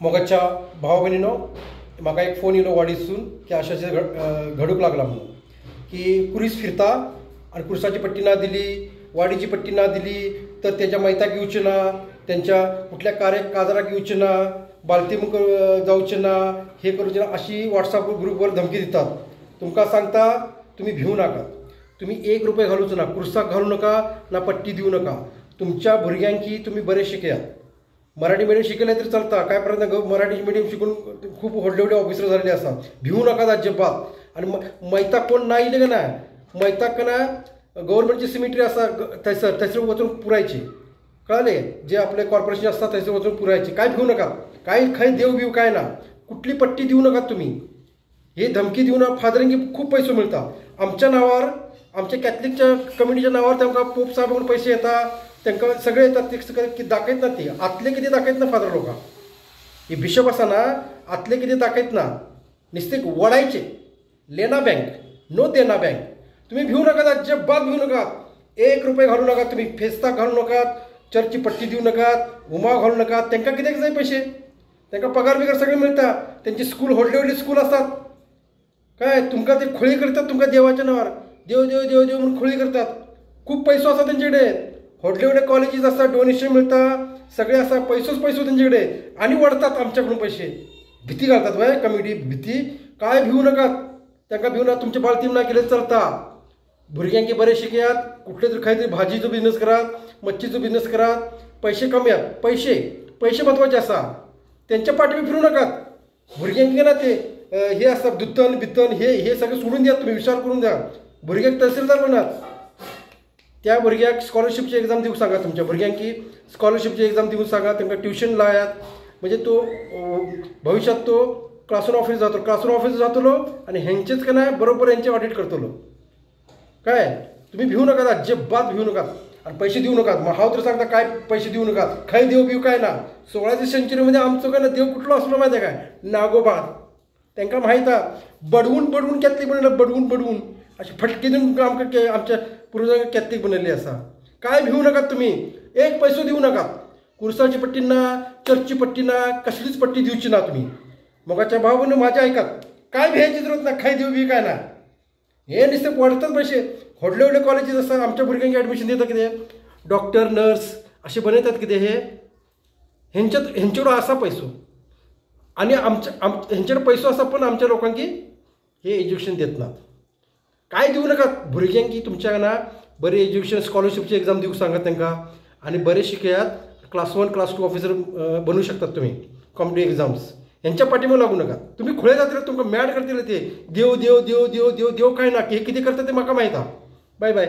मोगाच्या भावा भयणीनो, म्हाका एक फोन येयलो वाडीसून की अशें अशें घडूंक लागलां म्हणून, की कुरीस फिरता आनी कुरसाची पट्टी ना दिली, वाडीची पट्टी ना दिली तर तेच्या मैताक येवचें ना, तेंच्या कुठल्या कार्य काजराक येवचें ना, बालतीम जावचें ना, हे करूचें ना, अशी वॉट्सएप ग्रुपवर धमकी दितात. तुमकां सांगता, तुमी भिवू नाकात. तुमी एक रुपये घालूचो ना, कुर्साक घालू नका ना पट्टी दिवं नका. तुमच्या भुरग्यांकी तुमी बरें शिकयात. मराठी मिडियम शिकयलें तरी चलता, काय प्रश्न ना. मराठी मिडियम शिकून खूब व्हडले व्हडले ऑफिसर जाल्ले आसा. भिवू नाकात अजिबात. आनी मैताक कोण ना येयले ना, मैताक ना गव्हर्मेंटची सिमिट्री आसा थंयसर, थंयसर वचून पुरायची, कळ्ळें? जे आपले कॉर्पोरेशन आसता थंयसर वचून पुरायची. काय भिवू नाकात, काय खंय देव बिव काय ना, कुठली पट्टी दिवं नाकात तुमी. हे धमकी दिवन फादरांकी खूब पैसो मेळटा. आमच्या नांवार, आमच्या कॅथलिकच्या कम्युनिटीच्या नांवार तांकां पोप साहेब म्हणून पैसे येता, तांकां सगळे येतात. ते दाखयत ना, ती आतले कितें दाखयत ना फादर लोकांक. ही बिशप आसा ना, आतले कितें दाखयत ना, नुस्तें वडायचें. लेना बँक नो देना बँक. तुमी भिवू नाकात, अजिबात भिवू नाकात. एक रुपये घालू नाकात तुमी, फेस्ताक घालू नाकात, चर्ची पट्टी दिवं नाकात, उमाव घालू नाकात. तांकां कित्याक जाय पयशे? तांकां पगार बिगार सगळें मेळटा. तेंची स्कूल व्हडली व्हडली स्कूल आसात. काय तुमकां ते खोळी करतात तुमकां देवाच्या नांवार, देव देव देव देव म्हणून खोळी करतात. खूब पैसो आसा तेंचे कडेन, व्हडले व्हडले कॉलेजीस आसा, डोनेशन मेळटा, सगळें आसा, पैसोच पैसो तेंचे कडेन. आनी वडतात आमच्याकडून पैसे. भिती घालतात वय कमिटी भिती. काय भिवू नाकात, तांकां भिवू नाका. तुमचे बालतीम ना केलें चलता. भुरग्यांकी बरें शिकयात, कुठले तरी खंय तरी भाजीचो बिजनस करात, मच्छीचो बिजनस करात, पैसे कमयात. पैसे पैसे म्हत्वाचे आसा. तेंच्या पाठीं फिरूं नाकात. भुरग्यांकी ना ते हे आसा दुत्तन बित्तन हे हे सगळें सोडून दियात तुमी, विचार करून द्या. भुरग्याक तहसीलदार बनात, त्या भुरग्याक स्कॉलरशिपची एग्जाम दिवंक सांगा. तुमच्या भुरग्यांकी स्कॉलरशिपची एग्जाम दिवंक सांगा, तांकां ट्युशन लायात. म्हणजे तो भविश्यात तो क्लासरूम ऑफिसर जातलो, क्लासरूम ऑफिसर जातलो आनी हेंचेच काय ना बरोबर हेंचे ऑडिट करतलो. काय तुमी भिवू नाकात, अजिबात भिवू नाकात आनी पैसे दिवं नाकात. हांव तर सांगता, काय पैसे दिवं नाकात. खंय देव बिव काय ना. 16व्या सेंचुरीमध्ये आमचो काय ना देव कुठलो आसलो माहिती आहे काय? नागोबा. तांकां माहीत आहा, बडवून बडवून कॅथलीक बनयला, बडवून बडवून अशें फटके दिवन आमकां आमच्या पुर्वजांक कॅथलीक बनयल्ली आसा. काय भिवू नाकात तुमी, एक पैसो दिवं नाकात. कुर्साची पट्टी ना, चर्चची पट्टी ना, कसलीच पट्टी दिवची ना तुमी. मोगाच्या भाव म्हणून म्हाजें आयकात, काय भियेची जरूरत ना, खंय देव बी काय ना. हे नुस्तें वाडतात पैसे. व्हडले व्हडले कॉलेजीस आसा, आमच्या भुरग्यांक एडमिशन दिता कितें, डॉक्टर नर्स अशें बनयतात कितें. हे हेंच्या हेंचे कडेन आसा पैसो आनी आमच्या हेंचे कडेन पैसो आसा, पण आमच्या लोकांकी हे एज्युकेशन देत नात. काय दिवं नाकात भुरग्यांकी तुमच्या ना बरें एज्युकेशन, स्कॉलरशिपची एग्जाम दिवंक सांगात तांकां आनी बरें शिकयात. क्लास 1 क्लास 2 ऑफिसर बनू शकतात तुमी. कॉम्पिटिव्ह एग्जाम्स हेंच्या पाठीमागे लागू नाकात. तुमी खुळे जातले, तुमकां मॅड करतले ते. देव देव देव देव देव देव काय ना, हे कितें करता तें म्हाका माहीत आहा. बाय बाय.